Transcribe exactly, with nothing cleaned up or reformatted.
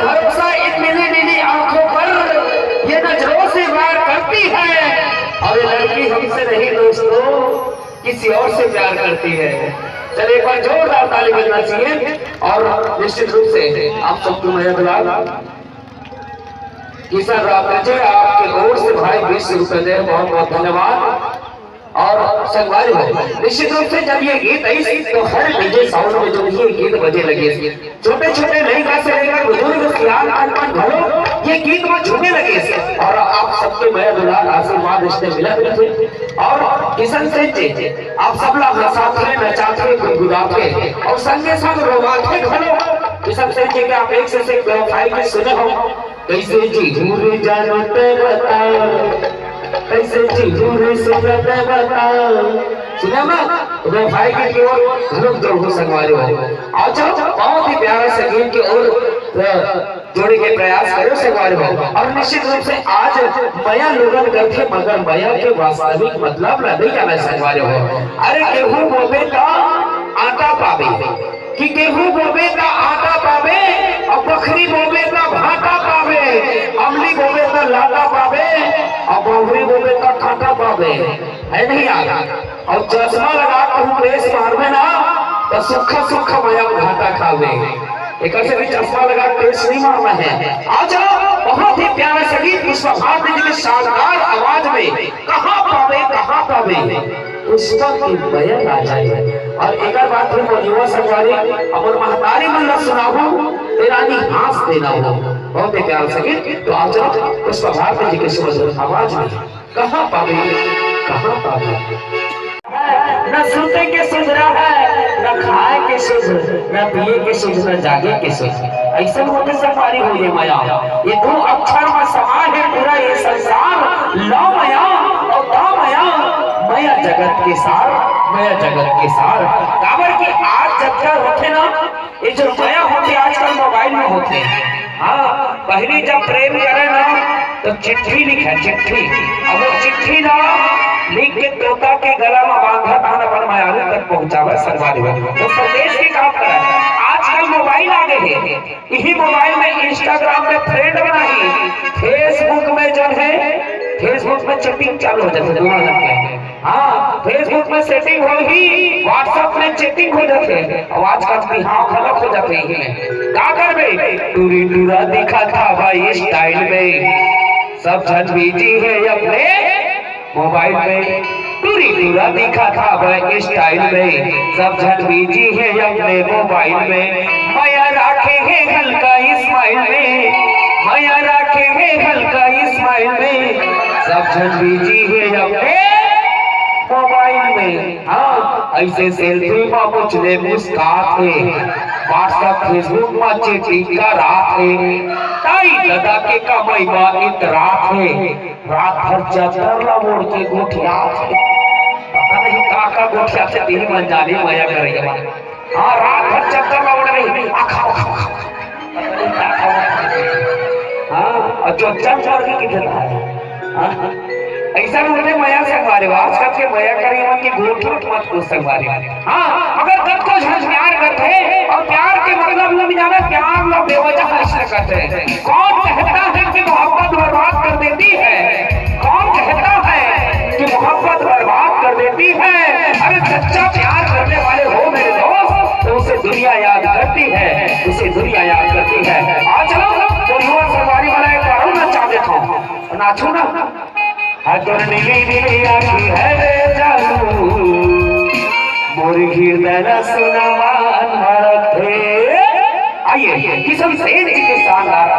भरोसा इन नीली नीली आंखों पर, ये नजरों से वार करती है। और ये लड़की हमसे नहीं दोस्तों, किसी और से प्यार करती है। चलिए, एक बार जोरदार ताली बजना चाहिए। और निश्चित रूप से आप सबको मया दुलार। किशन रात्रि जी, आपके ओर से भाई बीस रुपए दे, बहुत बहुत धन्यवाद। और संगवारी हो, निश्चित रूप से जब ये गीत आई तो हर डीजे साउंड में जो ये गीत बजे लगे, छोटे छोटे लड़का से लेकर बुजुर्ग सियान कन कन घलो ये गीत में झूमे लगे। और आप सबके मया दुलार आशीर्वाद इसने मिला मिलते। और किशन सेठ जी, आप सबला हंसाथे, नचाथे, गुदगुदाथे और संगे संग रोवाथे घलो। किशन सेठ जी के आप एक से एक व्यवसाय के सुने हो। कैसे जी हूँ रे जानो ते बता, कैसे जी हूँ रे सुनो ते बता। सुना ना? तो व्यवसाय के ओर घलो दौड़ हो संगवारी हो। आओ चलो, बहुत ही प्यारा संगीत के ओर, अ, जोड़े के प्रयास करो संगवारी हो। और निश्चित रूप से आज मया लोगन करथे, मगर मया के वास्तविक मतलब ला नहीं जाना संगवारी हो। अरे केहू बोबे त आटा पाबे, कि गेहूं बोबे त आटा पाबे, अउ बखरी बोबे त भाटा पाबे, अमली बोबे त लाटा पाबे, अउ बौरी बोबे त कांटा पाबे। है नहीं यार? अउ चश्मा लगा के कहूं प्रेस मारबे ना, त सूखा सूखा मया घाटा खाबे। एकर से भी चश्मा लगा के प्रेस नहीं मारना है। आ जाओ, बहुत ही प्यारा संगीत पुष्पा भारती जी के शानदार आवाज में। कहाँ पावे, कहाँ पावे, पुष्पा के बया राजा है। और एक बात भी मोर युवा संगवारी, अपन महतारी मन ला सुनाहू, ते रानी हाँस देना हो। बहुत ही प्यारा संगीत। तो आप चलो पुष्पा भारती जी के सुमधुर आवाज में, कहाँ पावे, कहाँ पावे। न सुते के सुधरा है, न खाए के सुध, न पिए के सुध, न जागे के सुध। ऐसन होके संगवारी हो ये मया। ये दो अक्षर में समा है पूरा ये संसार। ला मया और दा मया, मया जगत के सार, मया जगत के सार। काबर कि आज जतका होथे ना, ये जो मया होथे आजकल मोबाइल में होथे। हाँ, पहली जब प्रेम करे ना तो चिट्ठी लिखे, चिट्ठी। अब वो चिट्ठी ना लिख के तोता के गला में बांधा था, अपन मयारू तक पहुंचावे संगवारी हो। वो संदेश के काम करे। आजकल मोबाइल आ गए हैं, इही मोबाइल में Instagram में फ्रेंड बनाही, Facebook में जो है, Facebook में चैटिंग चालू हो जाथे दोनों जन के। हाँ, Facebook में सेटिंग होही, WhatsApp में चैटिंग हो जाथे, अउ आजकल बिहाव घलोक हो जाथे इही में। का करबे? टूरी टूरा दिखत हवय स्टाइल में, सब झन बिजी हे अपने मोबाइल में। टूरी टूरा दिखत हवय स्टाइल में, सब झन बिजी हे अपने मोबाइल में। मया राखे हे हल्का स्माइल में, मया राखे हे हल्का स्माइल में, सब झन बिजी हे अपने मोबाइल में। हाँ, ऐसे सेल्फी मा कुछ ले मुस्कात हे, WhatsApp Facebook मा चैटिंग करात हे, ताई ददा के कमाई मा इतरात हे। रात भर चद्दर ला ओढ़ के गोठियाथे। पता नहीं का का गोठियाथे, तेही मन जाने मया करइया मन। हाँ, रात भर चद्दर ला ओढ़ रही। आ खाओ, खाओ, खाओ। हाँ, और जो चल चल के किथे था। हाँ, ऐसा उनने मया संगवारी हो। आजकल के मया करइया मन के गोठ मत को संगवारी। हाँ, अगर कतको झन प्यार करथे अउ प्यार के मतलब ल भी जाने, प्यार ल बेवजह नष्ट करथे। कौन कहता है कि मोहब्बत बर्बाद कर देती है? कौन कहता है कि मोहब्बत बर्बाद कर देती है? अरे सच्चा प्यार करने वाले हो मेरे दोस्त, तो उसे दुनिया याद करती है, उसे दुनिया याद करती है। आ चलो, तो युवा संगवारी वाला एक बार और नचा देता हूँ, नाचू ना। हाँ, तोर नीली नीली आँखी है रे जानू, मोर हृदय ला सुनमान मारत हे। आइए, किशन सेन जी के शानदार